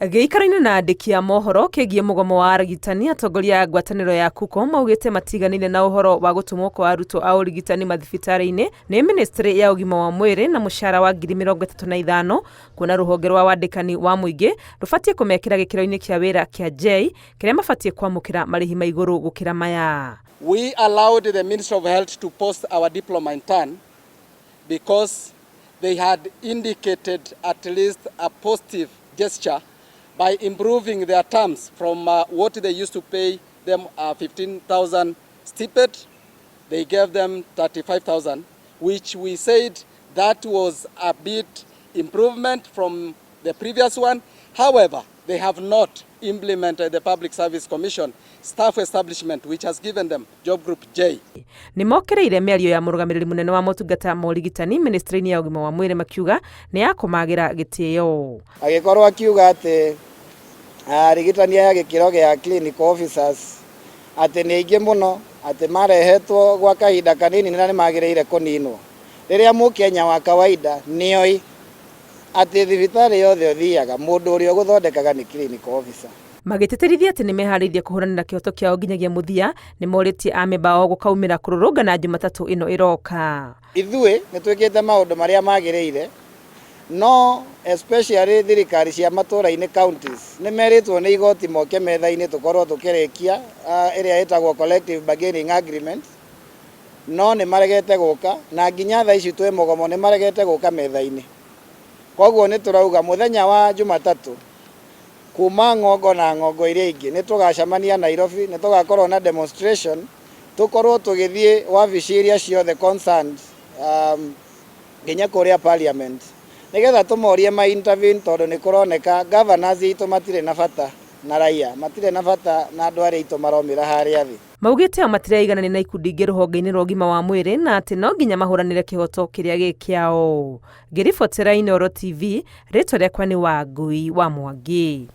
Gĩikaro-inĩ na andĩki a mohoro kĩgiĩ mũgomo wa arigitani, atongoria a ngwatanĩro ya KUCO maugĩte matiganĩire na ũhoro wa gũtũmwo kwa arutwo a ũrigitani mathibitarĩ-inĩ nĩ ministry ya ũgima wa mwĩrĩ na mũcara wa 35,000 kuona rũhonge rwa wandĩkani wa mũingĩ rũbatiĩ kũmekĩra gĩkĩro-inĩ kĩa wĩra kĩa J kĩrĩa mabatiĩ kwamũkĩra marĩhi ma igũrũ gũkĩra maya. We allowed the Ministry of Health to post our diploma intern because they had indicated at least a positive gesture by improving their terms from what they used to pay them 15,000 stipend. They gave them 35,000, which we said that was a bit improvement from the previous one. However, they have not implemented the Public Service Commission staff establishment, which has given them job group J. Nĩ mokereire mĩario ya mũrũgamĩrĩri mũnene wa motungata ma ũrigitani ministry-inĩ ya ũgima wa mwĩrĩ makiuga nĩ ya kũmagĩra gĩtĩo. Agĩkorwo akiuga atĩ arigitani aya gĩkĩro gĩa clinical officers atĩ nĩ aingĩ mũno, atĩ marehetwo gwa kahinda kanini na nĩ magĩrĩire kũninwo. Rĩrĩa mũkenya wa kawaida nĩoĩ atĩ thibitarĩ yothe ũthiaga mũndũ ũrĩa ũgũthondekaga nĩ clinical officer. Magĩtĩtĩrithia atĩ nĩ meharĩirie kũhũranĩra kĩhoto kĩao nginyagia mũthia, nĩ morĩtie amemba ao gũkaumĩra kũrũrũngana Jumatatũ ĩno ĩroka. Ithuĩ nĩ twĩkĩte maũndũ marĩa magĩrĩire, no especially thirikari cia matũra-inĩ, counties, nĩ merĩtwo nĩ igoti moke metha-inĩ tũkorwo tũkĩrĩkia ĩrĩa ĩtagwo collective bargaining agreement, no nĩ maregete gũka, na nginya thaa ici twĩ mũgomo nĩ maregete gũka metha-inĩ. Koguo nĩ tũrauga mũthenya wa Jumatatũ kuma ng'ongo na ng'ongo iria ingĩ nĩ tũgacemania Nairobi, nĩ tũgakorwo na demonstration, tũkorwo tũgĩthiĩ wabici iria ciothe concerned, nginya kũrĩa parliament, nĩgetha tũmorie ma intervene, tondũ nĩ kũroneka governors itũ matirĩ na bata na raia, matirĩ na bata na andũ arĩa itũ maromĩra harĩa thĩ. Maugĩte o matiraiganania na ikundi ingĩ rũhonge-inĩ rwa ũgima wa mwĩrĩ na atĩ no nginya mahũranĩre kĩhoto kĩrĩa gĩ kĩao. Ngĩribotera Inooro TV, rĩtwa rĩakwa nĩ Wangui wa Mwangi.